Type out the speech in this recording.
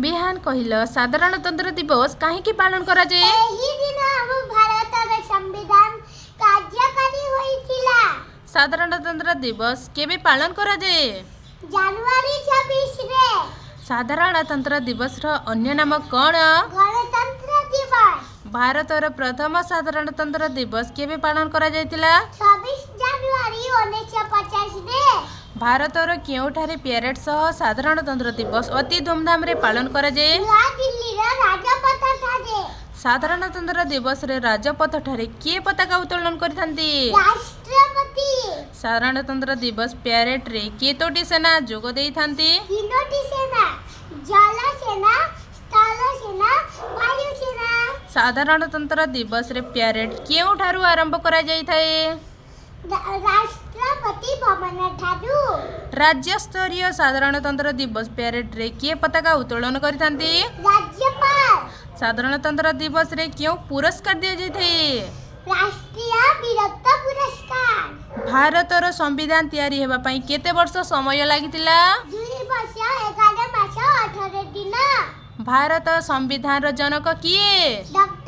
ବିହାନ, କହିଲ, ସାଧାରଣତନ୍ତ୍ର ଦିବସ କାହିଁକି ପାଳନ କରାଯାଏ? ଏହି ଦିନ ଆମ ଭାରତର ସମ୍ବିଧାନ କାର୍ଯ୍ୟକାରୀ ହୋଇଥିଲା। ସାଧାରଣତନ୍ତ୍ର ଦିବସ କେବେ ପାଳନ କରାଯାଏ? ଜାନୁଆରୀ 26ରେ। ସାଧାରଣତନ୍ତ୍ର ଦିବସର ଅନ୍ୟ ନାମ କ'ଣ? ଗଣତନ୍ତ୍ର ଦିବସ। ଭାରତର ପ୍ରଥମ ସାଧାରଣତନ୍ତ୍ର ଦିବସ କେବେ ପାଳନ କରାଯାଇଥିଲା? 26 ଜାନୁଆରୀ 1950ରେ। ଭାରତର କେଉଁଠାରେ ପ୍ୟାରେଡ୍ ସହ ସାଧାରଣତନ୍ତ୍ର ଦିବସ ଅତି ଧୁମଧାମରେ ପାଳନ କରାଯାଏ? ନୂଆଦିଲ୍ଲୀର ରାଜପଥ ଠାରେ। ସାଧାରଣତନ୍ତ୍ର ଦିବସରେ ରାଜପଥଠାରେ କିଏ ପତାକା ଉତ୍ତୋଳନ କରିଥାନ୍ତି? ରାଷ୍ଟ୍ରପତି। ସାଧାରଣତନ୍ତ୍ର ଦିବସ ପ୍ୟାରେଡ୍ରେ କେତୋଟି ସେନା ଯୋଗ ଦେଇଥାନ୍ତି? ତିନୋଟି ସେନା: ଜଳ ସେନା, ସ୍ଥଳ ସେନା, ବାୟୁସେନା। ସାଧାରଣତନ୍ତ୍ର ଦିବସରେ ପ୍ୟାରେଡ୍ କେଉଁଠାରୁ ଆରମ୍ଭ କରାଯାଇଥାଏ? ରାଷ୍ଟ୍ରପତି ଭବନ ଠାରୁ। ରାଜ୍ୟସ୍ତରୀୟ ସାଧାରଣତନ୍ତ୍ର ଦିବସ ପ୍ୟାରେଡ୍ରେ କିଏ ପତାକା ଉତ୍ତୋଳନ କରିଥାନ୍ତି? ରାଜ୍ୟପାଳ। ସାଧାରଣତନ୍ତ୍ର ଦିବସରେ କେଉଁ ପୁରସ୍କାର ଦିଆଯାଇଥାଏ? ରାଷ୍ଟ୍ରୀୟ ବୀରତ୍ୱ ପୁରସ୍କାର। ଭାରତର ସମ୍ବିଧାନ ତିଆରି ହେବା ପାଇଁ କେତେ ବର୍ଷ ସମୟ ଲାଗିଥିଲା? 2 ବର୍ଷ 11 ମାସ 18 ଦିନ। ଭାରତ ସମ୍ବିଧାନର ଜନକ କିଏ? ଡକ୍ଟର